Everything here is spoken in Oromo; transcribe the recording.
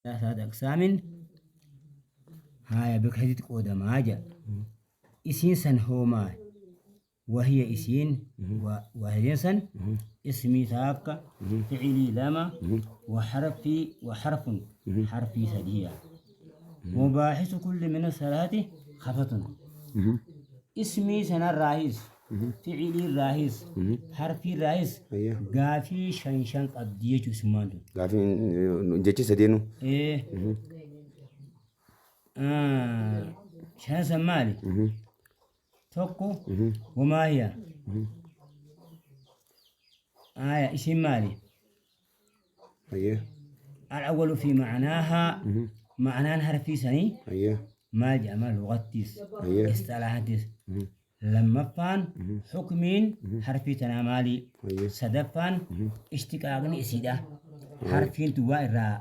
Salaasata aqsaamin haya bakka sadiitti qoodamaa jedha. Isiin san hoomaa wahiya isiin waahideen san ismii taakka fi'ilii lama wa harfii wa harfun harfii sadiya. Mubaaxisu kulli min salaati hafatun. Ismii sanarraahis fi'iliirraahis harfiirraahis gaafii shan shan qabdi jechuu isummaan tun. Gaafiin jechi sadeenu. Ee. Shan san maali? Tokko wamaa hiya. Aya isiin maali? Hayyee. Al-awwalu fi ma'anaahaa ma'anaan harfii sanii Hayyee. maal jedhama lugattiis Hayyee. isxalaahattis lammaffaan hukmiin harfii tanaa maali Hayyee. sadaffaan ishtiqaaqni isiidha harfiin tun waa irraa